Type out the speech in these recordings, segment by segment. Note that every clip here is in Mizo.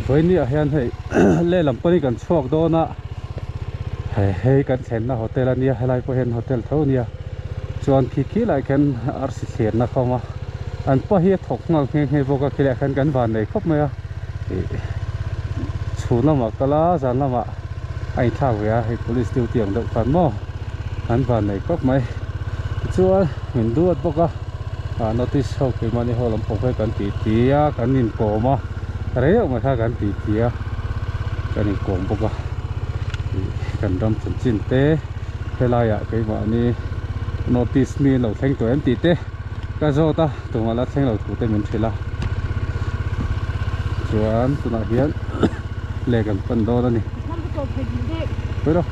Vawiin ah hian hei lehlam pawhin kan chhuak dawn a hei hei kan thlenna hotel ania helai pawh hian hotel tho ania chuan khi khi lai khian arsi thlirna kha a awm a an pa hi a thawk nghal nghe nghe bawk a khilaiah khian kan van nei khawp mai a ih chhun lamah kal a zan lamah a inthlak ve a hei police duty ang deuh khan maw an van nei khawp mai tichuan min duat bawk a ah notice ho keimahni ho lampang pawh hi kan tih ti a kan inkawm a rei deuh mai kha kan tih ti a kan inkawm bawk a ih kan ram chanchin te helaiah keimahni notice mi an lo thleng tawh em tih te ka zawt a tumah la thleng lo thu te min hrilh a chuan tunah hian leh kan pan dawn a ni Pawi lo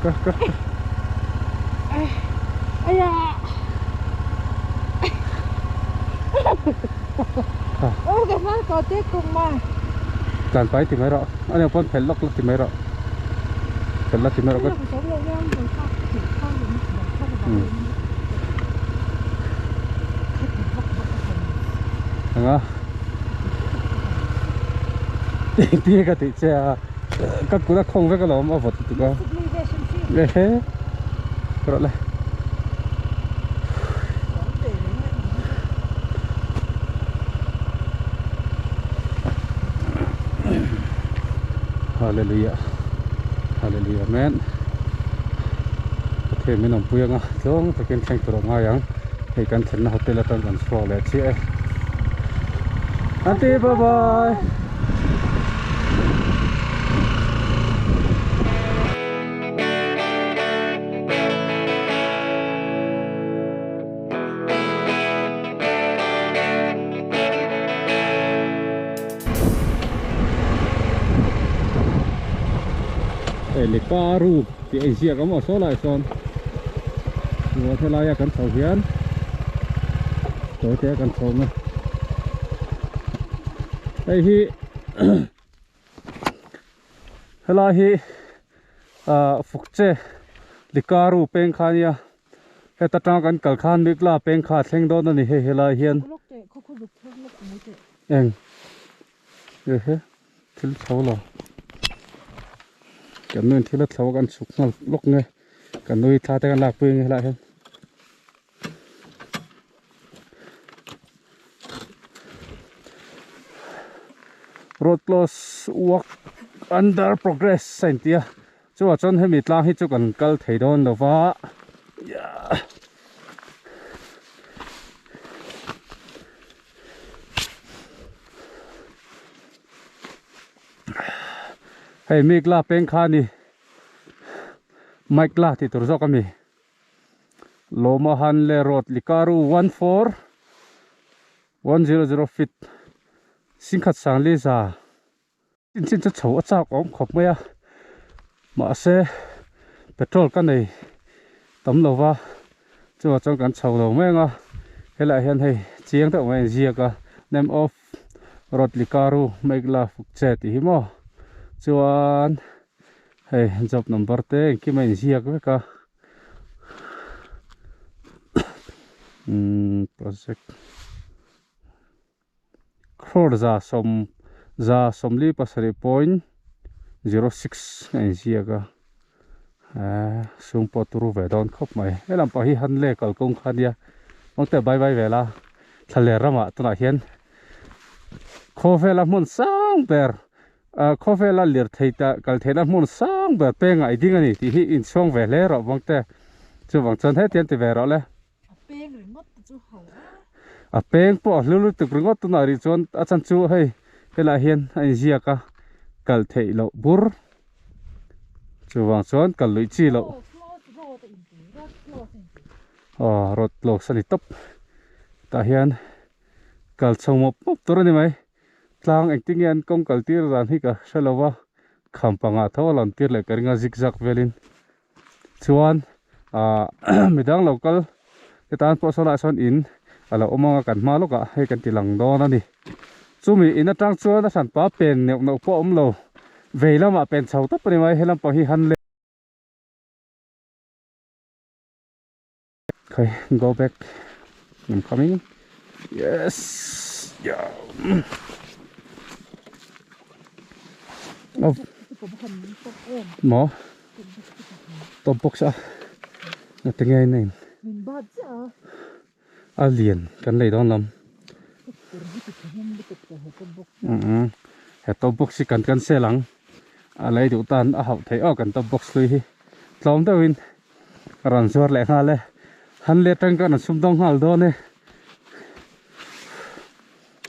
ka ka ka Tlan pai ti mai rawh a ni pawn phelh lawk la ti mai rawh phelh la ti mai rawh ka Anga Engtin nge ka tih che a ka kut a khawng vek alawm a vawt lutuk a ehe rawh le Hallelujah Hallelujah amen Pathian min awmpui anga tlawng takin thleng tur a ngai ang hei kan thlenna hotel atang kan chhuak leh chiah e Aunty bye bye. Lekaru tih a inziak a maw saw lai sawn chuan helaia kan chho hian tawi te a kan chho ang a hei hi helai hi ah fukche lekaru peng kha ania heta tanga kan kal khan mikla peng kha a thleng dawn a ni hei helai hian eng ehe thil chho lo kan nuin thil a thlo a kan chhuk nghal lawk nge kan nui thla te kan lak pui nge helaiah hian. Road close work under progress a inti a chuvah chuan hemi tlang hi chu kan kal thei dawn lo va hei mik la peng kha a ni mic la tih tur zawk a mi. Lawmahan leh road Likaru 14100 feet singkhat sangli za chin chin chu chho a chak awm khawp mai a mahse petrol ka nei tam lo va chuvang chuan kan chho lo mai ang a helaiah hian hei chiang deuh mai a inziak a name of road Likaru Megla Fukche tih hi maw chuan hei job number te engkim a inziak vek a. Umm project crore za sawm za sawmli pasarih point zero six a inziak a eee sum pawh turu ve dawn khawp mai he lampang hi hanle kalkawng kha ania mawngte bye bye vel a thlaler ramah tunah hian khawvela hmun sang ber. Ah khawvela lirthei ta kal theihna hmun sang ber pengah i ding a ni tih hi inchhuang ve hle rawh Vawngte. Chuvang chuan heti an ti ve rawh le. A peng ringawt te chu ho a. A peng pawh a hlu lutuk ringawt tunah rih chuan a chan chu hei helaiah hian a inziak a kal theih loh bur. Chuvang chuan kal luih chi loh. Aw close road a inti road close a inti. Aw road close a ni tawp. Tah hian kal chho mawp mawp tur a ni mai. Tlang engtin nge an kawng kal tir dan hi ka hre lo va, kham pangah tho a lawn tir leh ka ring a zigzag velin. Chuan ah midang lo kal te tan pawh saw lai sawn in a lo awm ang a kan hma lawkah hei kan ti lang dawn a ni. Chumi in atang chuan a hranpa pen neuh neuh pawh a awm lo, vei lamah pen chho tawp a ni mai, he lampang hi han leh. Khai go back. I'm coming yes yeah maw top box a tinge a in a lian kan lei dawn lam he top box hi kan cancel ang a lei duh tan a hauh theih aw kan top box hlui hi tlawm deuhin rawn zuar leh nghal e han let atang khan an sum dawng nghal dawn e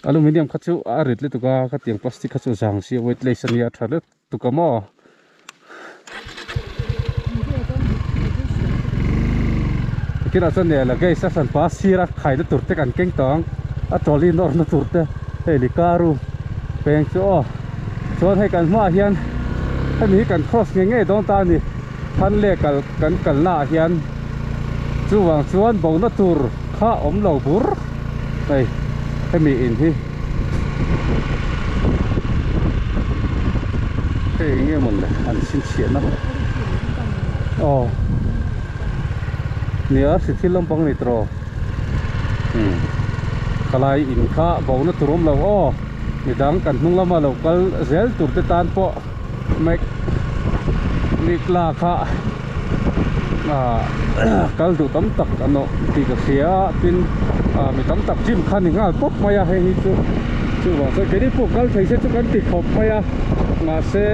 aluminium kha chu a rit lutuk a khatiang plastic kha chu zang si a weight less a nia a tha lutuk a maw. Kinah chuan nia luggage a hran pa sir a khaina tur te kan keng tawh ang a trolley nawrna tur te hei likaru peng chu aw chuan hei kan hmaah hian hemi hi kan cross ngei ngei dawn ta a ni han leh kal kan kalna ah hian chuvang chuan bona tur kha awm lo bur hei hemi in hi hei eng nge mawn le an chhinchhiahna aw nia hri thil lampang a ni tawh umm khalai in kha bona tur awm lo aw midang kan hnung lama lo kal zel tur te tan pawh mek nikla kha ah kal duh tam tak an awh tih ka hria a tin ah mi tam tak gym kha ni nghal pawp mai a hei hi chu chuvang chuan keini pawh kal thei se chu kan ti khawp mai a mahse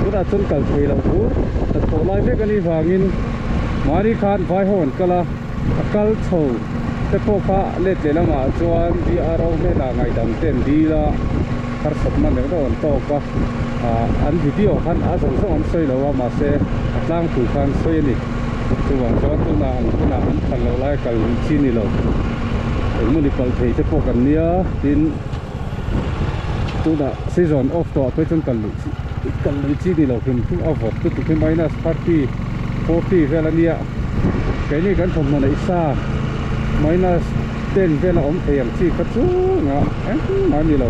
tunah chuan kal thei loh bur hnathawh lai vek anih vangin mahni khan vai ho an kal a a kal chho te pawh kha let leh lamah chuan BRO hnenah ngaihdam te an dil a. Harsatna neuh neuh an tawk a, ah an video khan a zawng zawng an sawi lo a mahse a tlangpui kha an sawi a ni. Chuvang chuan tunah ang hunah an phal loh lai kal luih chi ni lo. Engmawni palh thei te pawh kan nia tin tunah season off tawh ah phei chuan kal luih chi kal luih chi ni lo hrim hrim a vawt lutuk hi minus 30 40 vel a nia. Keini kan thawmhnaw neih sa minus. Tent vel a awm thei ang chi kha chu nga engmah a ni lo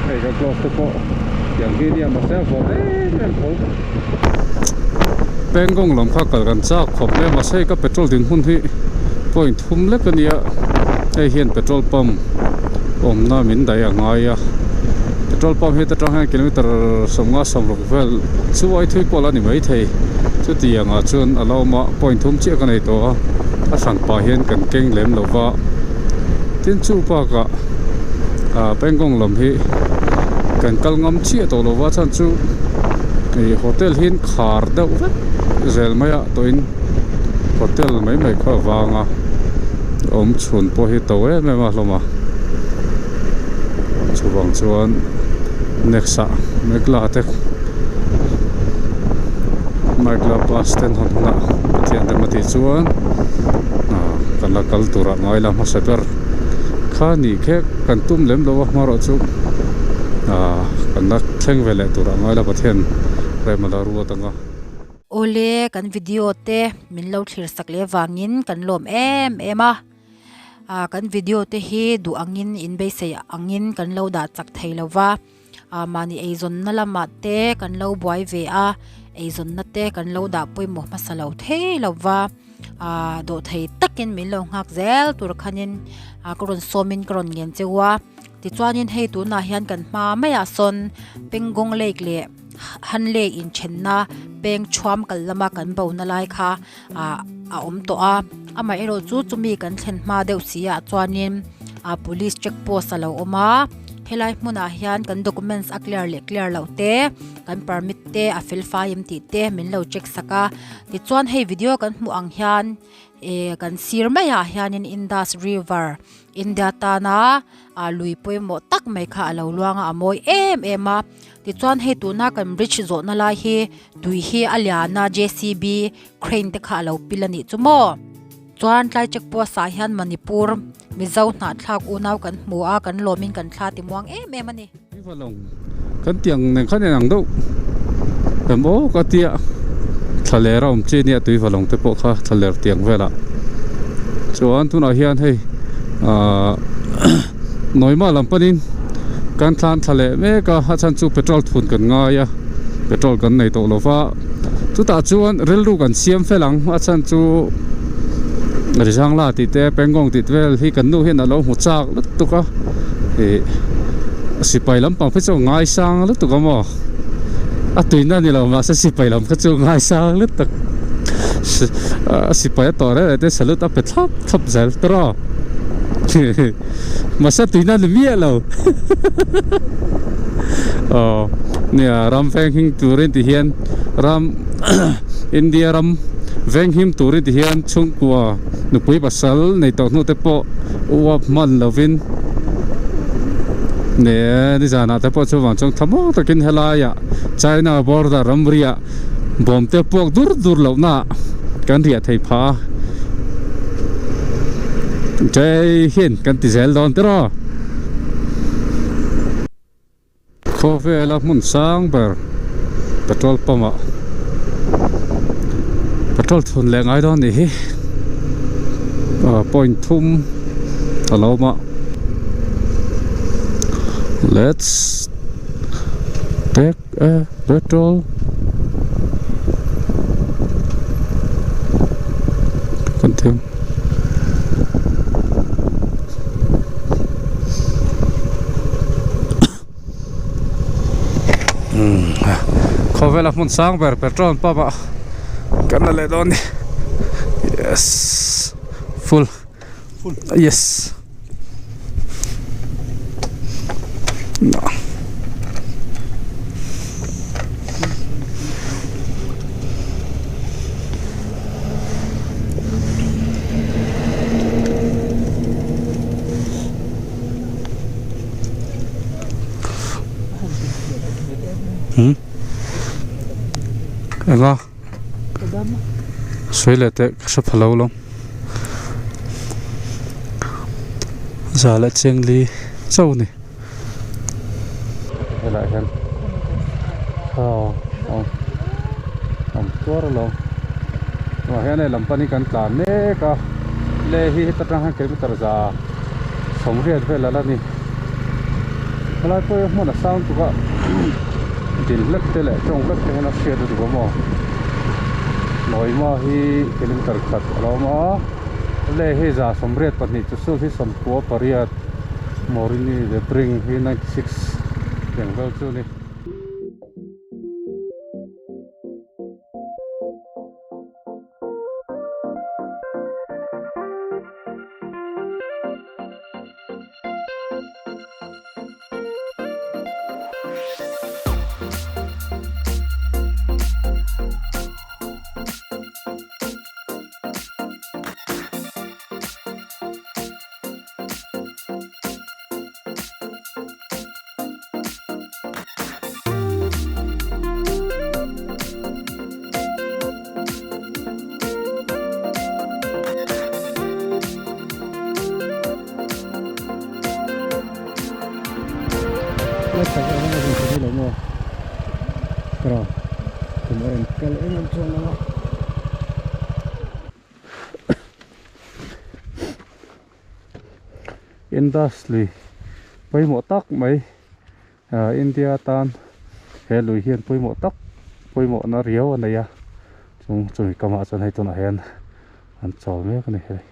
hei ka gloves te pawh tiang hi nia mahse a vawt em em tho. Pengong lam kha kal kan chak khawp mai a mahse hei ka petrol dinhmun hi point thum lek a nia hei hian petrol pump awmna min daih a ngai a petrol pump hi atang hian kilometer sawmnga sawmruk vel chu ai thui pawh la ni maithei chutiang ah chuan a la awm a point thum chiah ka nei tawh a. A hran pah hian kan keng lem lo va, tin chu bakah ah Pangong lam hi kan kal ngam chiah tawh lo va chhan chu ih hotel hi an khar deuh vek zel mai a tawhin hotel mai mai kha a vang a awm chhun pawh hi to em em a hlawm a chuvang chuan next ah Megla te Megla bus te an hawn hunah Pathian rem a tih chuan ah kan la kal tur ah ngai la hmasa ber kha nih khe kan tum lem lo a hmarawh chu ah kan la thleng ve leh tur ah ngai la Pathian rem a la ruat ang a. Awle kan video te min lo thlir sak leh vangin kan lawm em em a ah kan video te hi duh angin in beisei angin kan lo dah chak thei lo va. ah mahni eizawnna lamah te kan lo buai ve a eizawnna te kan lo dah pawimawh hmasa lo thei lo va ah dawhthei takin min lo nghak zel tur khanin ah ka rawn sawmin ka rawn ngen cheu a tichuanin hei tunah hian kan hma maiah sawn Pangong lake leh Hanle inthenna peng thuam kal lama kan bo na lai kha ah a awm tawh a amaherawh chu chumi kan thlen hma deuh si ah chuanin ah police check post a lo awm a helai hmunah hian kan documents a clear leh clear loh te kan permit te a fel fai em tih te min lo check sak a tichuan hei video kan hmuh ang hian eh kan sir maiah hianin Indus river India tana ah lui pawimawh tak mai kha a lo luang a a mawi em em a tichuan hei tuna kan bridge zawhna lai hi tui hi a lian a J C B crane te kha a lo pil a nih chu maw chuan tlai check post ah hian Manipur Mizo hnahthlak unau kan hmu a kan lawmin kan thla ti muang em em a ni. Kan tiang nen khan inang deuh em aw ka tia thlaler a awm chi ania tui valawng te pawh kha thlaler tiang velah chuan tunah hian hei ahh nawimah lam panin kan thlan thla leh mek a a chhan chu petrol thun kan ngai a petrol kan nei tawh lo va chutah chuan rilru kan siam fel ang a chhan chu. Rizangla tih te Pangong tih te vel hi kan nu hian a lo hmu chak lutuk a ih sipai lampang phei chu a ngaisang lutuk a maw a tuina ni lo mahse sipai lam kha chu a ngaisang lutuk a sipai a tawh reng reng te salute a pe thlap thlap zel tawrh a mahse a tuina ni miah lo aw nia ram veng hing turin ti hian ram India ram venghim turin ti hian chhungkua nupui pasal nei tawh hnu te pawh uap hman lovin ne nizanah te pawh chuvang chuan thlamuang takin helaiah China border ramriah bawm te puak dur dur lohna kan riah thei pha a Jai Hind kan ti zel dawn tiraw. Khawvela hmun sang ber petrol pump ah petrol thun leh ngai dawn nih hi ah point thum a lo awm a let's take a petrol kan thim. Khawvela hmun sang ber petrol pump ah kan la leh dawn a ni yes full yes. Enga sawi leh teh ka hre pha lo lawm za leh cheng li chauh a ni helaiah hian aw awm tuar alawm tunah hian hei lam panin kan tlan mek a le hi heta tang hian kilometer za sawmriat vel a la ni helai pawh hi hmun a sang tuk a dil hlek te leh tawng hlek te hian a hriat a duh awm aw Lawima hi kilometer khat a lo awm a le hi za sawmriat pahnih chu sul hi sawmkua pariat Morini the bring hi 96 tiang vel chu a ni. Industry pawimawh tak mai India tan he lui hian pawimawh tak pawimawhna riau a nei a chung chumi kamah chuan hei tunah hian an chawl mek a ni hei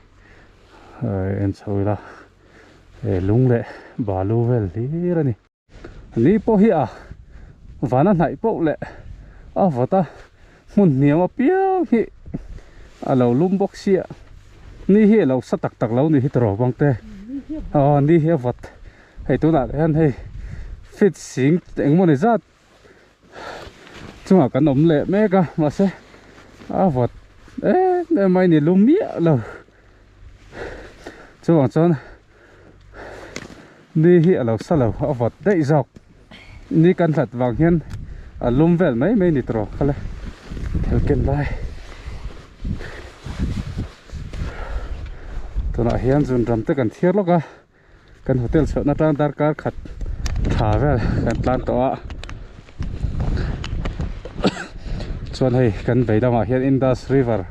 en chho ila he lung leh balu vel hlir a ni. Ni pawh hi a vana hnaih poh leh a vawt a hmun hniam apiang hi a lo lum bawk sia ni hi a lo sa tak tak lo ni hi tawrh bang te aw ni hi a vawt hei tunah hian hei feet sing engmawni zat chungah kan awm leh mek a mahse a vawt em em mai ni lum miah lo chuvang chuan ni hi a lo sa lo a vawt daih zawk ni kan hlat vang hian a lum vel mai mai ni tawrh kha le thil ken lai tunah hian zunram te kan thiar lawk a. Kan hotel chhuahna atang darkar khat tha vel kan tlan tawh a chuan hei kan vei lamah hian Indus River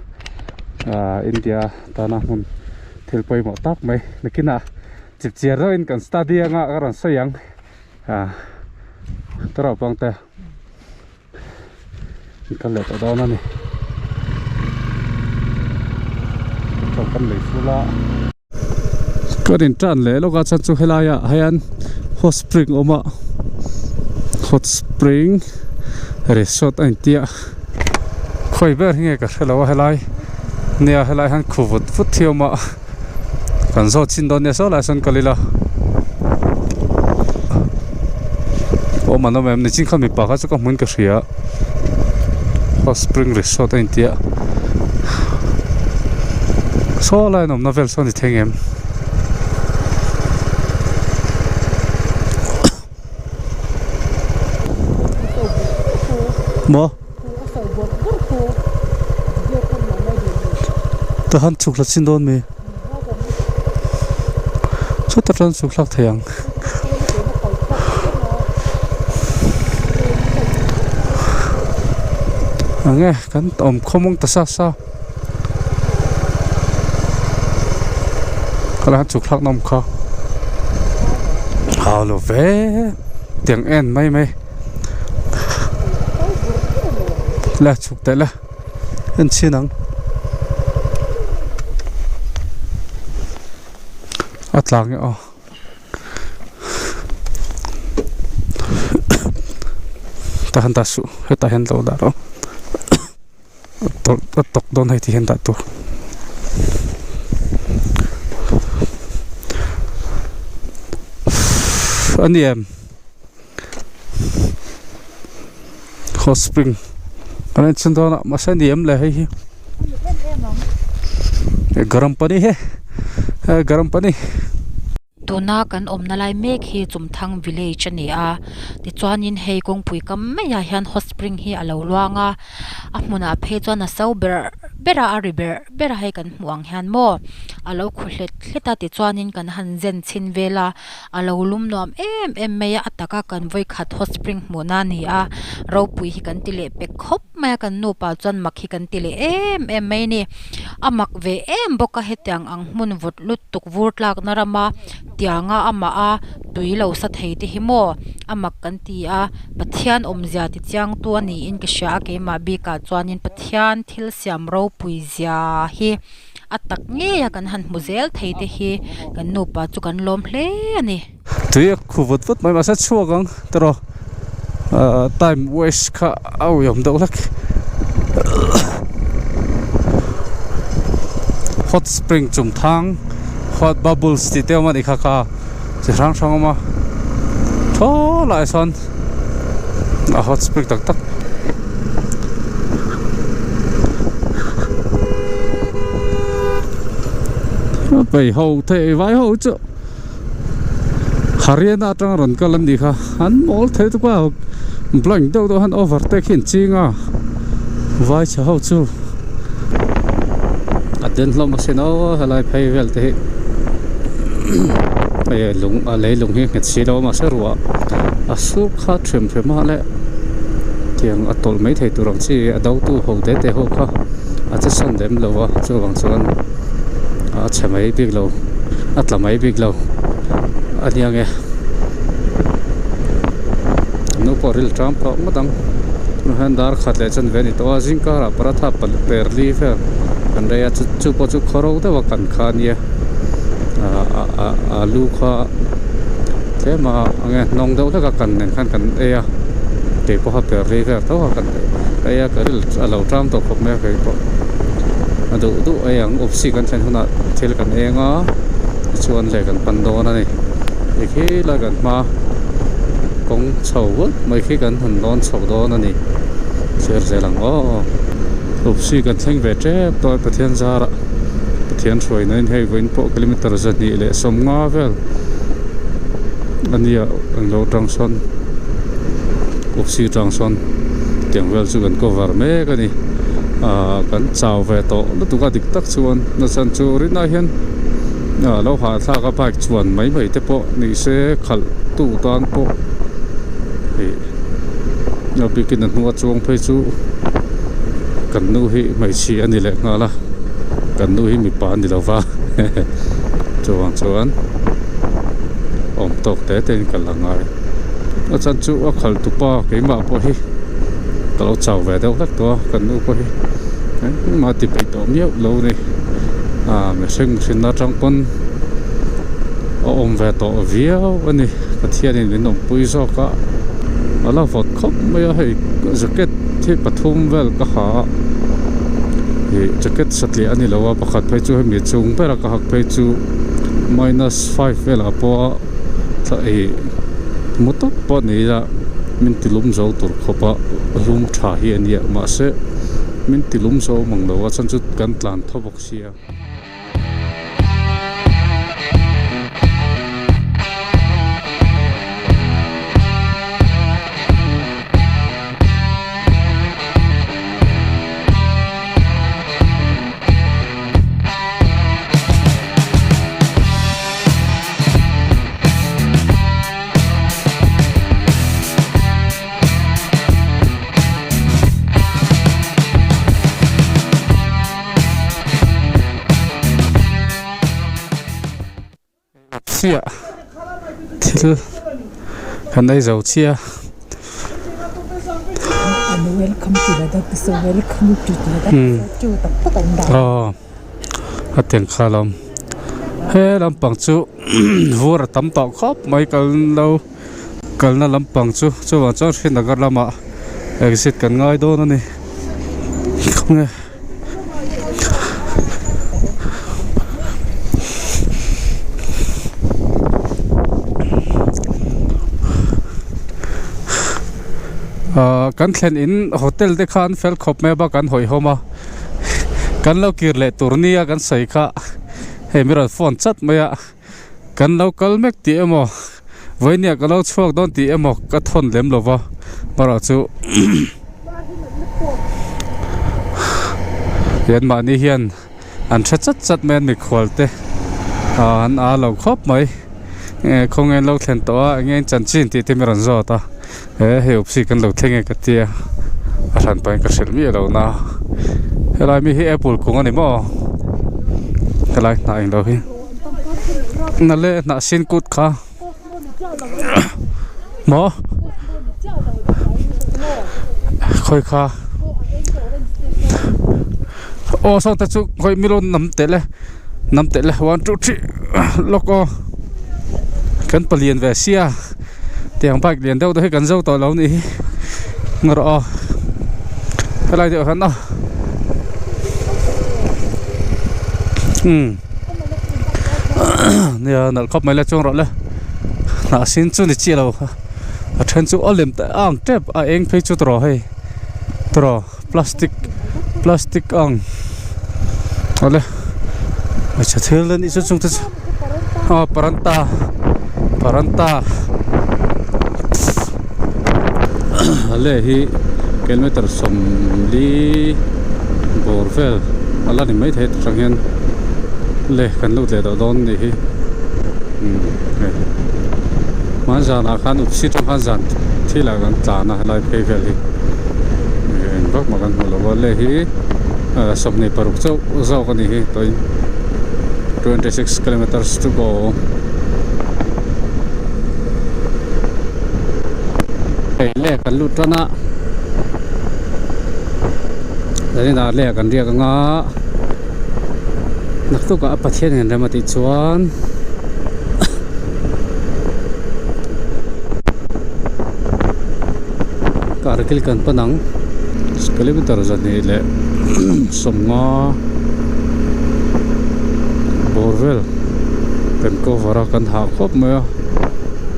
ah India tana hmun thil pawimawh tak mai nakinah chipchiar deuhin kan study anga ka rawn sawi ang ah tawrh pang te. An kal leh tawh dawn a ni. kan lei ful a. Kan in tan leh lawk a chuan chu helai ah hian hot spring a awm a hot spring resort a intia khawi ber hi nge ka hrelo a helai nia helai hian khu vut vut hi a awm a kan zawt chin dawn nia saw lai sawn kal ila awm an awm em nichin khan mipa kha chu ka hmuin ka hria hot spring resort a intia saw lai an awmna vel sawn ni thei ngem. Maw ta han chhuk la chin dawn mi chutah chuan chhuk thlak thei ang. Enge kan awm khawm ang ta sa sa kala han chhuk thlak nawm kha hau lo ve tiang en mai mai la chhuk teh la en chhin ang a tlang e aw. Tah hian dah suh hetah hian lo dah rawh a tawk dawn hei ti hian dah tur a ni em hot spring kan en chhin dawn a mahse a ni em le hei hi garam pani he garam pani. Tuna kan awmna lai mek hi Chumthang village a ni a tichuanin hei kawngpui kam maiah hian hot spring hi a lo luang a a hmunah phei chuan a so ber ber a a ri ber ber a hei kan hmuh ang hian maw a lo khu hlet hlet a tichuanin kan han zen chhin vel a a lo lum nuam em em mai a a taka kan vawikhat hot spring hmuhna a ni a ropui hi kan ti leh pek khawp mai a kan nupa chuan mak hi kan ti leh em em mai a ni a mak ve em bawk a hetiang ang hmun vawt lut tukvur tlakna rama tianga amah a tui lo sa thei te hi maw a mak kan ti a Pathian awmzia ti chiang tu a niin ka hria a keimah bikah chuanin Pathian thil siam ropui zia hi a tak ngei a kan han hmu zel thei te hi kan nupa chu kan lawm hle a ni. Tui a khu vut vut mai mahse chhuak ang tawh ahh time waste kha a uiawm deuh hlek hot spring chung thang hot bubbles tih te a awm a nih kha kha chi hrang hrang a awm a thaw lai sawn a hot spring tak tak. Peiho thei vai ho chu. Haryana atanga rawn kal an nih kha an mawl thei tuk a blank deuh deuh han overtake hi an ching a vai chhe ho chu a den hlawm asin aw helai phei vel te hi hei lung a leilung hi a nghet si lo a mahse ruah a sur kha them them a leh tiang a tawlh mai thei tur ang chi a do tu ho te te ho kha a che sawn lem lo a chuvang chuan a chhe mai bik lo. A tla mai bik lo a nia nge nu pawh ril ṭam tawh ngawt ang tunah hian dar khat leh chanve a ni tawh a zing karah paratha per li vel kan rei a chu chu pawh chu khaw ro deuh a kan kha a nia ah alu kha tlem a enge hnawng deuh hlek a kan nen khan kan ei a keipawh a per li vel tho a kan ei a ka ril a lo ṭam tawh khawp mai a keipawh a duh duh ei ang upsi kan thlen hunah. Thil kan eng a tichuan leh kan pan dawn a ni ti khi lai kan hma kawng chho vut mai khi kan han lawn chho dawn a ni thlir zel ang aw upsi kan thleng ve tep tawh a Pathian zarah Pathian hruaina in hei vawiin pawh kilometer 250 vel a nia an lo tang sawn upsi tang sawn tiang vel chu kan cover mek a ni ah kan chau ve tawh lutuk a dik tak chuan nachhan chu rinah hian ah lo hahthlak a bike chuan mai mai te pawh ni se khalh tu tan pawh ih a bikin a hnua chuang phei chu kan nu hi hmeichhia a ni leh nghal a kan nu hi mipa a ni lo va chuvang chuan awm tawk te te in kal a ngai nachhan chu a khalh tu pa keimah pawh hi ka lo chau ve deuh hlek tawh a kan nu pawh hi engmah ti peih tawh miauh lo a ni. Ah mihring hrinna atang pawn a awm ve tawh viau a ni Pathianin min awmpui zawk a a la vawt khawp mai a hei jacket hi pathum vel ka ha a ih jacket satliah a ni lo a pakhat phei chu hemi chung bera ka hak phei chu minus five velah pawh a ih mu tawp pawh ni ila min ti lum zo tur khawp a lum tha hi a nia mahse min ti lum zo mang lo a chhan chu kan tlan tho bawk sia. Chiah thil kan ei zo chiah aw a tiang kha lawm he lampang chu vur a tam tawh khawp mai kal lo. Kalna lampang chu chuvang chuan Srinagar lamah exit kan ngai dawn a ni khawnge ah kan thlen in hotel te khan fel khawp mai a bak an hawihhawm a kan lo kir leh tur nia kan sawi kha hei mi rawn phone chat mai a. Kan lo kal mek tih emaw vawinia ka lo chhuak dawn tih emaw ka thawn lem lo va erawh chu hian mahni hian an hre chat chat mai a mikhual te ah an a lo khawp mai khawnge an lo thlen tawh a enge in chanchin tih te mi rawn zawt a he hei awpsi kan lo thleng e ka tia a hran pahin ka hrilh miah lo na helai mi hi apple kung a ni maw helai hnah englo hi. Na le hnah sin kut kha maw khawi kha aw saw te chu khawi milo nam telh e nam telh e one two three lawk aw kan palian ve sia tiang bike lian deuh te hi kan zo tawh lo nih hi ngarawh aw helai deuh hian aw umm nia nalh khawp mai le chuang rawh le hnah sin chu ni chiah lo a then chu a lem ta ang tep a eng phei chu tawh hei tawh plastic plastic ang awle hmeichhe thil a nih chu chung te chu aw paranta paranta le hi kilometer sawmli bawr vel a la ni maithei atang hian le kan lut leh tawh dawn a nih hi umm hei hmanzanah khan upsi atang khan zan thil ah kan tlan a helai phei vel hi eng vak mah kan hmu lo a le hi 26 chauh zawk a nih hi tawhin 26 kilometers to go. Hei le kan lut tan a zanin ah le kan riak anga naktuk ah Pathian in rem a tih chuan Kargil kan pan ang kilometer zahnih leh sawmnga bawr vel kan cover a kan hah khawp mai a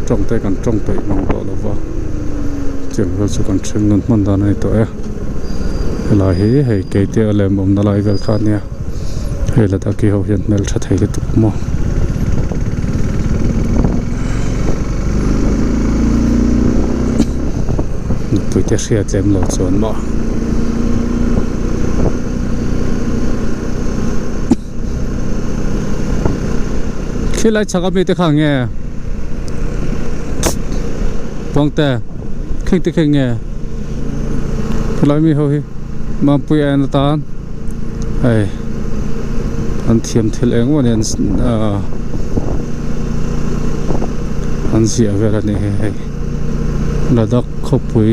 tawng te kan tawng peih mang tawh lo va tiang vel chu kan then nawn hman dan a ni tawh e helai hi hei keite a lem awmna lai vel kha a nia hei ladakhi ho hian hmeltha thei lutuk maw. Nupui te hriat lem lo chuan maw. Khilai chhak ami te kha nge Pawngte khing te khi nge khilai mi ho hi Mampui a en atan hei an thiam thil eng emaw ni an ahh an ziah vel a ni hi hei Ladakh khawpui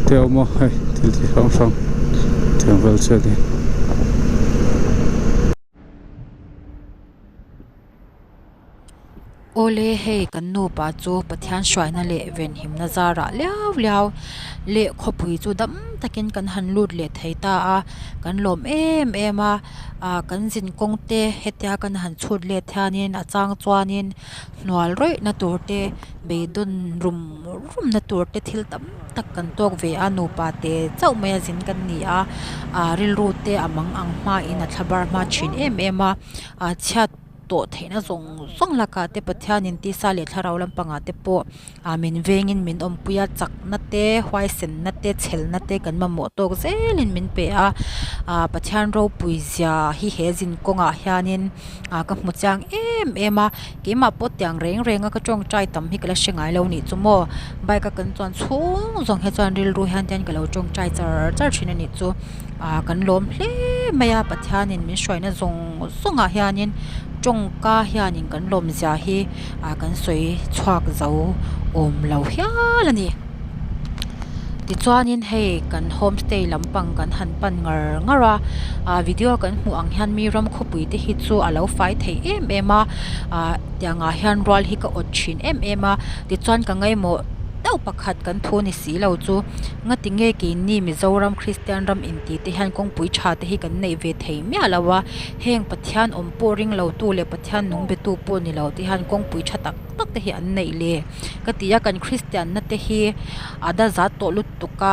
te a awm a hei thil chi hrang hrang thiam vel chu a ni. Awle hei kan nupa chu Pathian hruaina leh venhimna zarah liau liau leh khawpui chu dam takin kan han lut leh thei ta a, kan lawm em em a, ah kan zin kawng te hetia kan han chhut let hianin a chang chuanin hnual rawih na tur te beidawn rum rum na tur te thil tam tak kan tawk ve a nupa te chauh mai a zin kan ni a, ah rilru te a mang ang hmain a thla bar hma thin em em a, ah chhiat tawh theihna zawng zawng lakah te Pathianin tisa leh thlarau lampangah te pawh ah min vengin min awmpui a chakna te huaisenna te chhelna te kan mamawh tawk zelin min pe a ah Pathian ropui zia hi he zin kawngah hianin ah ka hmu chiang em em a keimah pawh tiang reng reng a ka tawngtai tam hi ka la hre ngai lo nih chu maw bike a kan chuan chhung zawng hi chuan rilru hian te hian ka lo tawngtai char char thin a nih chu. Ah kan lawm hle mai a Pathianin min hruaina zawng zawngah hianin tawngka hianin kan lawmzia hi ah kan sawi chhuak zo awm lo hial a ni. Tichuanin hei kan homestay lampang kan han pan ngar ngar a ah video kan hmuh ang hian mi ram khawpui te hi chu a lo fai thei em em a ah tiangah hian rual hi ka awt thin em em a tichuan ka ngaimawh deuh pakhat kan thu ni si lo chu. Ngati nge keini Mizoram Kristian ram inti te hian kawngpui tha te hi kan neih ve thei miah lo a, heng Pathian awm pawh ring lo tu leh Pathian nung be tu pawh ni lo te hian kawngpui tha tak tak te hi an neih le ka ti a, kan Kristian na te hi a da zat tawh lutuk a,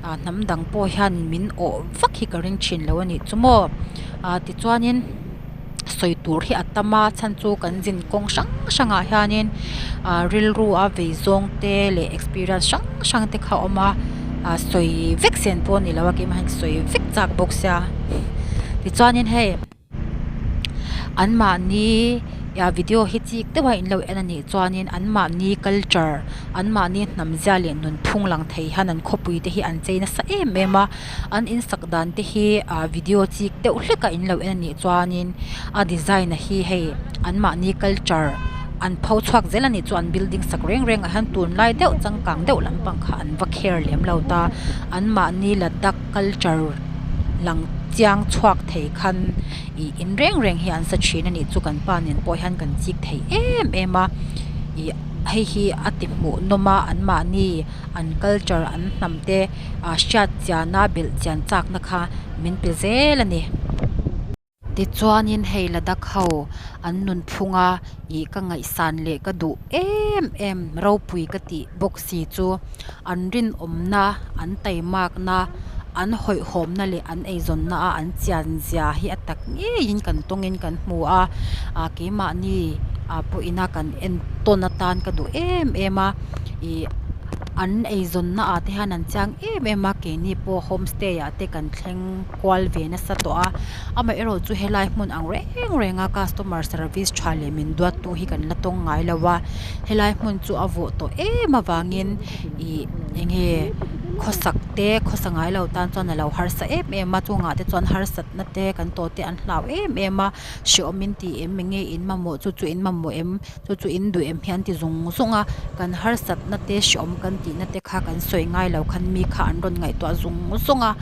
ah hnam dang pawh hian min awh vak hi ka ring thin lo a nih chu maw ah tichuanin. sawi tur hi a tam a chhan chu kan zin kawng hrang hrangah hianin ah rilru a vei zawng te leh experience hrang hrang te kha a awm a ah sawi vek sen pawh a ni lo a keimah hian sawi vek chak bawk sia tichuanin hei anmahni ah video hi chik deuh a in lo en a nih chuanin anmahni culture anmahni hnam zia leh nunphung lang thei hian an khawpui te hi an chei nasa em em a. An insak dan te hi ah video chik deuh hlek a in lo en a nih chuanin a design a hi hei anmahni culture an pho chhuak zel a nih chu an building sak reng reng ah hian tunlai deuh changkang deuh lampang kha an va kher lem lo ta anmahni ladakh culture lang chiang chhuak thei khan ih in reng reng hi an sa thin a nih chu kan pa nen pawh hian kan chik thei em em a ih hei hi a ti hmuh nawm a anmahni an culture an hnam te ah hriat chiana belh chian chakna kha min pe zel a ni. Tichuanin hei Ladakh ho an nunphunga ih ka ngaihsan leh ka duh em em ropui ka tih bawk si chu an rinawmna an taimakna an hawihhawmna leh an eizawnna a an chian zia hi a tak ngeiin kan tawngin kan hmu a ah keimahni ah pawhina kan entawn atan ka duh em em a ih an eizawnna ah te hian an chiang em em a keini pawh homestay ah te kan thleng kual ve nasa tawh a amaherawh chu helai hmun ang reng reng a customer service tha leh min duat tu hi kan la tawng ngai lo a helai hmun chu a vawh tawh em avangin ih eng nge khawsak te khawsa ngai lo tan chuan a lo harsa em em a chungah te chuan harsatna te kan tawh te an hlau em em a hreawm in tih em eng nge in mamawh chu chu in mamawh em. Chu chu in duh em hian ti zung zung a, kan harsatna te hreawm kan tihna te kha kan sawi ngai lo khan mi kha an rawn ngaihtuah zung zung a,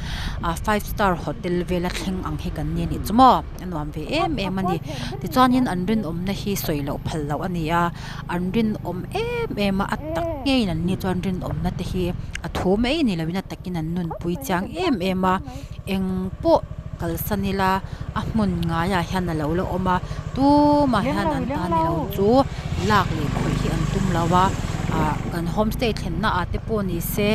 ah five star hotel vela thleng ang hi kan ni anih chu maw a nuam ve em em a ni. Tichuanin an rinawmna hi sawi loh phal loh a ni a, an rinawm em em a, a tak ngeiin an ni chuan rinawmna te hi a thu mai ni loin a takin an nunpui chiang em em a, eng pawh kalsan ila a hmun ngaiah hian a lo la awm a tumah hian an ta ni lo chu lak leh khawih hi an tum lo a ah kan homestay thlenna ah te pawh ni se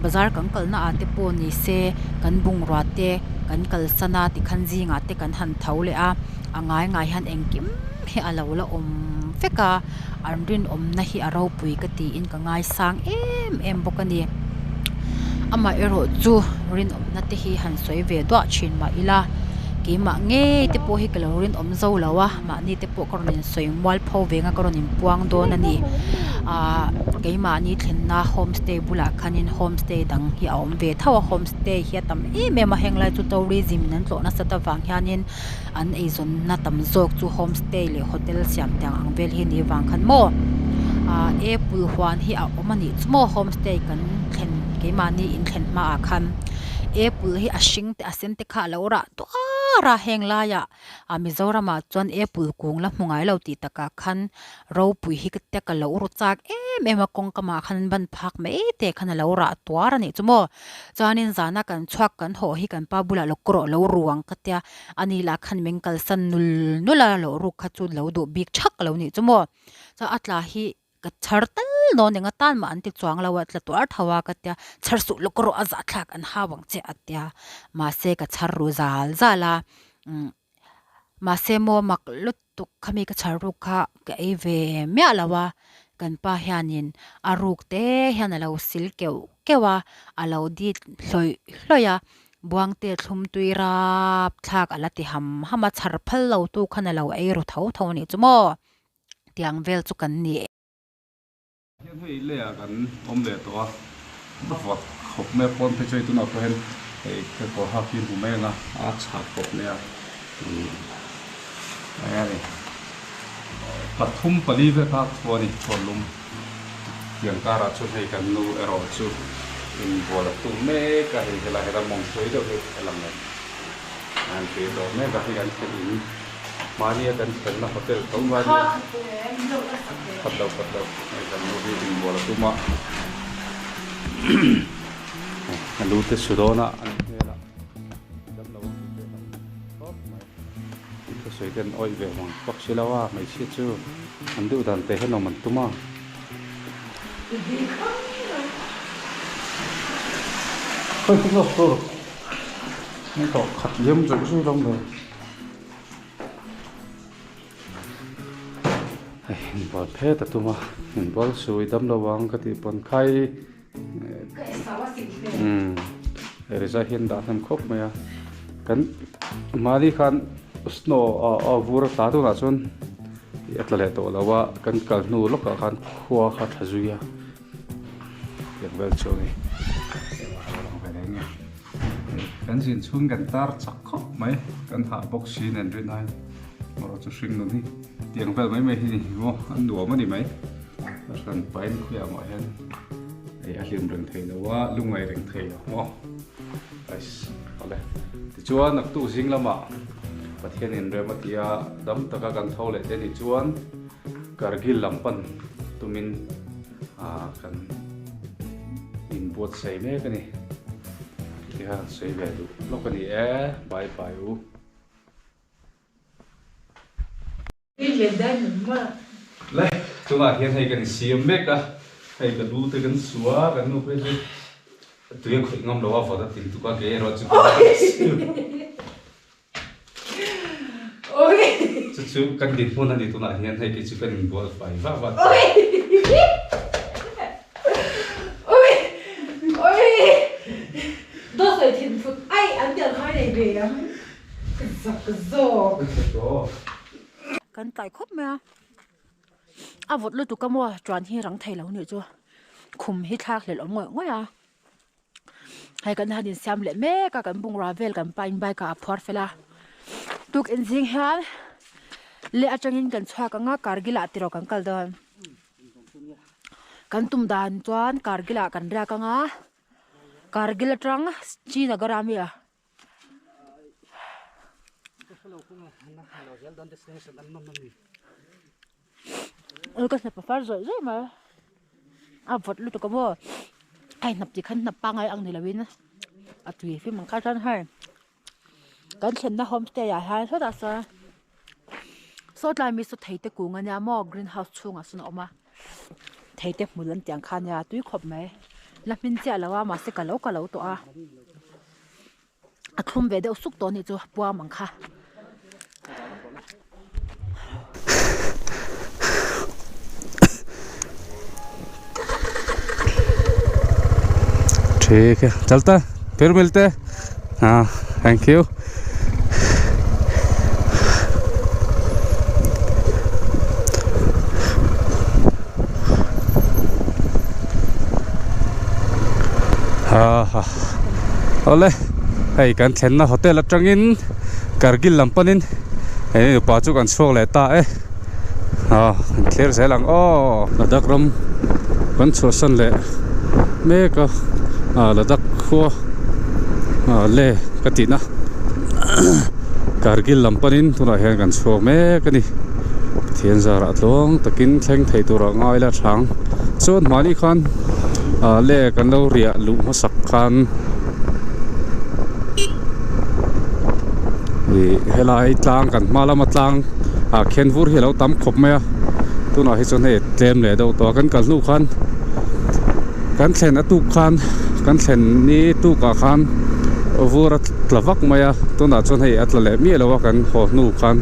bazar kan kalna ah te pawh ni se kan bungrua te kan kalsan a tikhan zingah te kan han tho leh a a ngai ngai hian engkim hi a lo la awm vek a an rinawmna hi a ropui ka tiin ka ngaisang em em bawk a ni amaherawh chu rinawmna te hi han sawi ve duah thin mah ila keimah ngei te pawh hi ka lo rinawm zo lo a mahni te pawh ka rawn insawi mual pho ve ang a ka rawn inpuang dawn a ni ahh keimahni thlenna homestay bulah khanin homestay dang hi a awm ve tho a homestay hi a tam em em a henglai chu tourism in an tlawh nasat avang hianin. An eizawnna tam zawk chu homestay leh hotel siam tiang ang vel hi ni vang khan maw ah apple huan hi a awm a nih chu maw homestay kan thlen keimahni in thlen hmaah khan apple hi a hring te a sen te kha a lo rah duak tuar a heng laiah ah Mizoramah chuan apple kung la hmu ngai lo tih takah khan ropui hi ka tia ka lo ru chak em em a kawngka mah khan ban phak mai te khan a lo rah tuar a nih chu maw chuanin zana kan chhuak kan haw hi kan pa bulah lo kawrawh lo ru ang ka tia ani lah khan min kalsan nul nul a lo ruk kha chu lo duh bik thak lo nih chu maw chuan a tla hi. Ka chhar tal dawn eng atan mah an ti chuang lo a, tla tuar tho a ka tia, chhar suh lawk rawh a zahthlak an hau ang che a tia, mahse ka chhar ru zal zal a, umm mahse maw mak lutuk khami ka chhar ruk kha ka ei ve miah lo a, kan pa hianin a ruk te hian a lo sil keuh keuh a, a lo dit hlawih hlawih a, Buangte thlum tui rap thlak a la ti ham ham a, chhar phal lo tu khan a lo ei ru tho tho a nih chu maw. Tiang vel chu kan ni e. Hian hei leiah kan awm leh tawh a, a vawt khawp mai a, pawn phei chu hei tunah pawh hian hei ka kawr hak hi hmu mai ang a, a chhah khawp mai a, ih eng a ni pathum pali vel kha khua a ni chhuan lum tiang karah chuan hei kan nu erawh chu inbual a tum mek a, hei helai heta mawng sawi deuh hi a lang em a han tih tawh mek a, hei kan thlen in. Mahnia kan thlenna hotel tho mai a nia. Khat lo khat lo hei kan nu hi inbual a tum a a lu te su dawn a a ni hmel a dam lo ang tih te a hlauh khawp mai an thusawi te an awih ve vang bawk si lo a hmeichhia chu an duh dan te hian awm an tum a. Khawi chu lawk tur an tawh khat liam zawih zawih lo mai. Hei inbual phet a tum a inbual sui dam lo ang ka tih pawn khai umm riza hian dah hnem khawp mai a kan mahni khan snow a vur a tla tunah chuan a tla leh tawh lo a kan kal hnu lawkah khan khua kha tha zui a tiang vel chu a ni. Kan zin chhung kan tar chak khawp mai, kan hah bawk si nen rin aiin erawh chu hring nun hi tiang vel mai mai hi ni maw a nuam a ni mai. A hran pahin khawiah mah hian hei a hlim reng thei lo a, lungngai reng thei lo maw. Ais awle tichuan naktuk zing lamah Pathian inrem a ti a, dam taka kan tho leh te ni chuan Kargil lam pan tumin kan inbuatsaih mek a ni. Tikhan an sawi ve duh lawk a ni e, bye bye u. Le, tunah hian hei kan insiam mek a, hei ka lu te kan su a, kan nu phei chu tui a khawih ngam lo a, vawt a tin tuk a, kei erawh chu ka siam. Chu chu kan dinhmun a ni tunah hian hei kei chu kan inbual fai vah vah tawh. Kan tlai khawp mai a, a vawt lutuk a maw chuan hi rang thei lo nih chu khum hi thlak hlelh awm ngawih ngawih a. Hei kan han insiam leh mek a kan bungrua vel kan pa in bike ah a phuar fel a tuk in zing hian leh atangin kan chhuak ang a kargil ah tiraw kan kal dawn kan tum dan chuan kargil ah kan riak ang a kargil atang Srinagar ah mi a. Ui ka hnap a far zawih zawih mai a vawt lutuk a maw hei hnap tih khan hnap pangngai ang ni lovin a tui fim ang kha chuan hei kan thlenna homestay ah hian sawtah sawn saw tlai mi saw thei te kung ania maw green house chhungah sawn a awm a thei te hmul an tih ang kha ania tui khawp mai la hmin chiah lo a mahse ka lo ka lo tawh a. A thlum ve deuh suk tawh anih chu puam ang kha. ठीक है चलता है फिर मिलते हैं हाँ thank you ha ha awle hei kan thlenna hotel atangin Kargil lam panin hei nupa chu kan chhuak leh ta e ah kan thlir zel ang aw Ladakh ram kan chhuahsan leh mek a ah Ladakh khua ah le ka tihna. Kargil lam panin tunah hian kan chhuak mek a ni. Pathian zarah tluang takin thleng thei turah ngai la thang chuan hmani khan ah le kan lo riah luh hmasak khan ih helai tlang kan hma lama tlang ah khian vur hi a lo tam khawp mai a tunah hi chuan hei tlem leh deuh tawh a kan kal hnu khan kan thlen a tuk khan kan thlen ni tukah khan vur a tla vak mai a tunah chuan hei a tla leh miah lo a kan haw hnu khan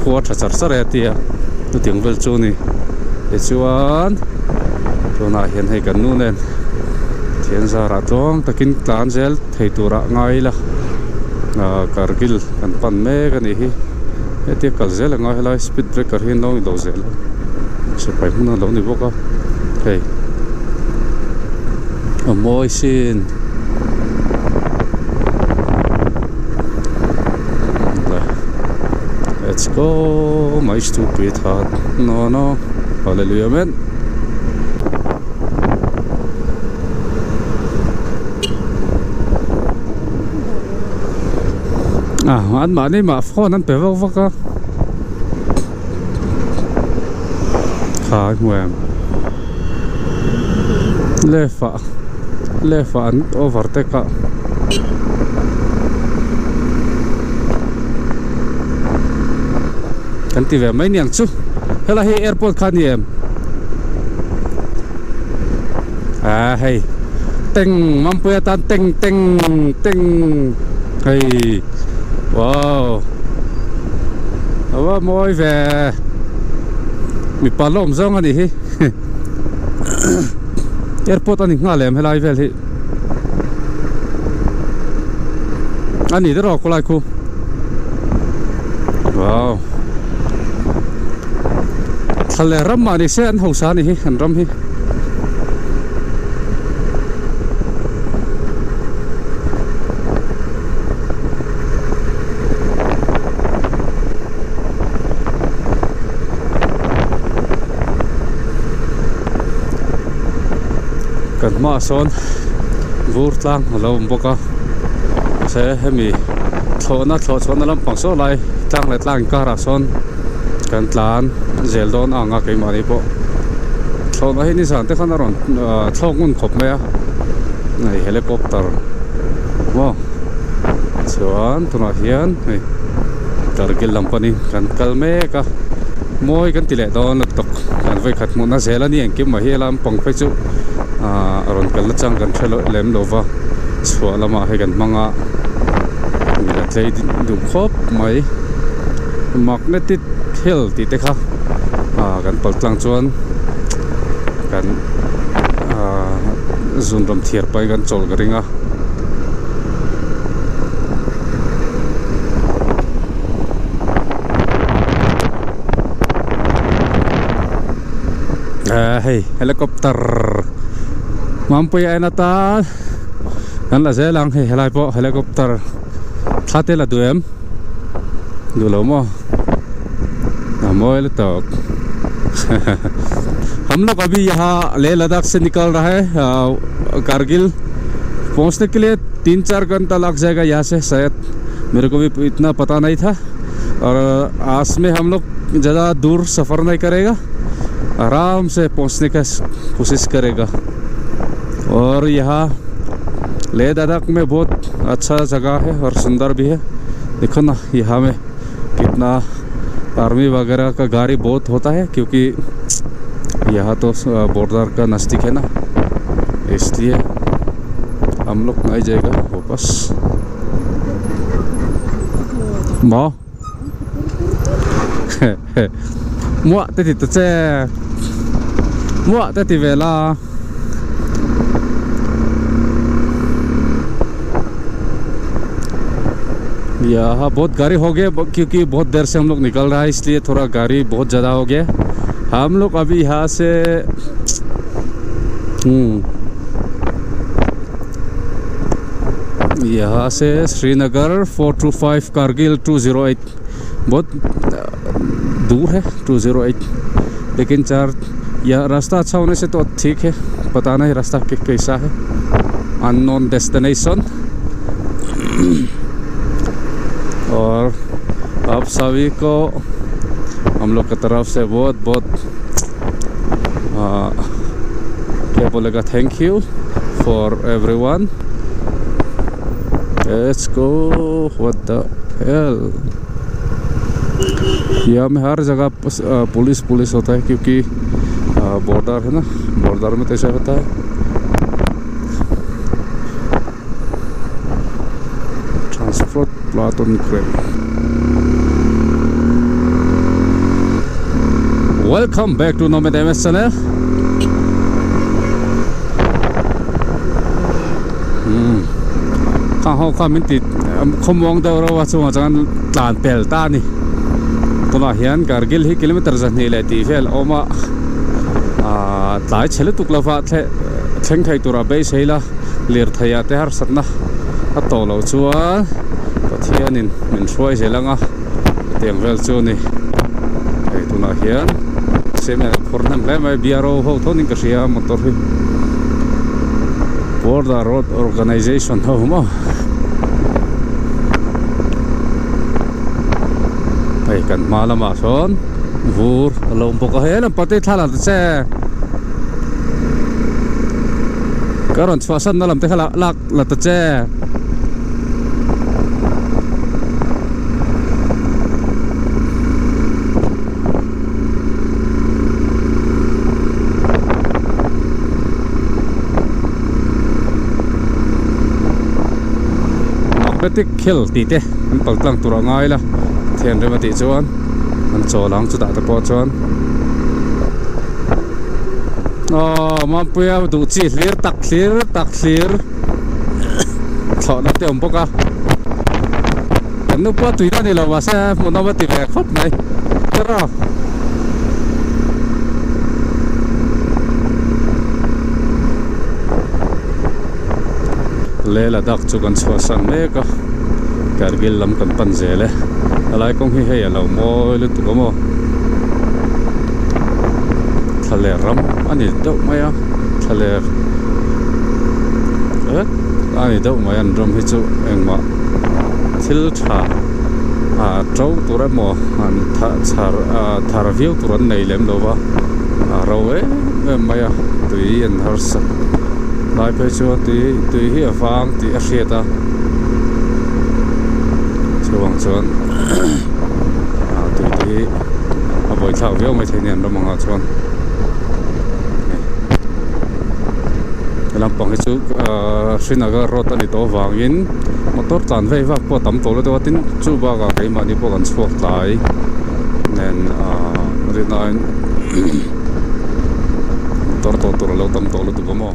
khua tha char char e a ti a chutiang vel chu a ni tichuan tunah hian hei kan nu nen thian zarah tluang takin tlan zel thei turah ngai ila ah kargil kan pan mek a nih hi hetia kal zel a ngai helai speed breaker hi an lo ni lo zel a sipai hmun a lo ni bawk a hei a mawi sin. Let's go my stupid heart no no hallelujah amen. Ah an mahni mah phone an pe vak vak a kha hmu em left ah left ah an overtake a. Kan ti ve mai niang chu helai hi airport kha a ni em ah hei teng Mampuia tan teng teng teng hei wow a va mawi ve mipa lawm zawng a nih hi airport a ni nghal em helai vel hi. A ni deuh a khawlai khu wow thla leh ram mah ni se an hausa a ni hi an ram hi. Kan hmaah sawn vur tlang a lo awm bawk a mahse hemi thlawhna thlawh chhuahna lampang saw lai tlang leh tlang inkarah sawn kan tlan zel dawn ang a keimahni pawh thlawhna hi nizan te khan a rawn ah thlawk ngun khawp mai a hei helicopter maw chuan tunah hian hei kargil lam panin kan kal mek a mawi kan ti leh dawn lutuk. Kan vawikhat hmuhna zel a ni engkim mah hi a lampang phei chu ahh rawn kalna chang kan hre lem lo va chhuah lamah hei kan hmang a mila tlei duh khawp mai magnetic hill tih te kha ahh kan pal tlang chuan kan ahh zun rawn thiar pahin kan chawlh ka ring a. Ahh hei helicopter Mampui a en atan kan la zel ang hei helai pawh helicopter thla te la duh em duh lo maw a mawi lutuk hum log abhi yaha leh ladakh se nikal raha hai ahh kargil pahunchne ke liye teen char ghanta lag jayega yaha se shayad mere ko bhi itna pata nahi tha और आस में हम लोग ज़्यादा दूर सफ़र नहीं करेगा आराम से पहुंचने का कोशिश करेगा और यहाँ लेह लद्दाख में बहुत अच्छा जगह है और सुंदर भी है देखो ना यहाँ में कितना आर्मी वगैरह का गाड़ी बहुत होता है क्योंकि यहाँ तो बॉर्डर का नज़दीक है ना इसलिए हम लोग नहीं जाएगा वापस maw muah te ti ta che muah te ti ve la यहाँ बहुत गाड़ी हो गया क्योंकि बहुत देर से हम लोग निकल रहा है इसलिए थोड़ा गाड़ी बहुत ज़्यादा हो गया हम लोग अभी यहाँ से यहाँ से श्रीनगर 425 कारगिल 208 बहुत दूर है 208 लेकिन चार यह रास्ता अच्छा होने से तो ठीक है पता नहीं रास्ता कैसा है अननोन डेस्टिनेशन और आप सभी को हम लोग की तरफ से बहुत बहुत क्या बोलेगा thank you for everyone let's go what the hell यहाँ में हर जगह पुलिस पुलिस होता है क्योंकि बॉर्डर है ना बॉर्डर में तो ऐसा होता है transport Platon crane welcome back to Nomad M S channel khang ho kha min ti khawmuang deuh reuh a chungah chuan tlan pel ta a ni tunah hian Kargil hi kilometer zahnih leh tih vel a awm a ahh tlai chhe lutuk lova thleng thei tura beisei la lirthei ah te harsatna a tawh loh chuan Pathianin min hruai zel ang a hetiang vel chu a ni hei tunah hian cement a phur hnem hle mai B R O ho thawnin ka hria motor hi Border Road Organization ho maw hei kan hma lamah sawn vur a lo awm bawk a he lam pate thla la ta che ka rawn chhuahsan na lam te kha lak la ta che. Magnetic hill tih te an pal tlang tur a ngai la thian rem a tih chuan an chawl ang chutah te pawh chuan aw Mampuia duh chi hlir tak thlir tak thlir thlawhna te awm bawk a kan nu pawh tuina ni lo mahse hmuhnawm a ti ve khawp mai tiraw. Leh Ladakh chu kan chhuahsan mek a Kargil lam kan pan zel e helai kawng hi hei a lo mawi lutuk a maw thlaler ram a ni deuh mai a thlaler vek a ni deuh mai an ram hi chu engmah thil tha ah to tur emaw an thar thar viau tur an nei lem lo va a ro em em mai a tui an harsa lai phei chuan tui tui hi a vang tih a hriat a chuvang chuan ah tui te hi a buaithlak viau mai thei a ni an ram angah chuan he lampang hi chu ahh Srinagar road a ni tawh avangin motor tlan vei vak pawh a tam tawh lo deuh a tin chu bakah keimahni pawh kan chhuak tlai nen ahh rinaiin motor tawh tur a lo tam tawh lutuk a maw.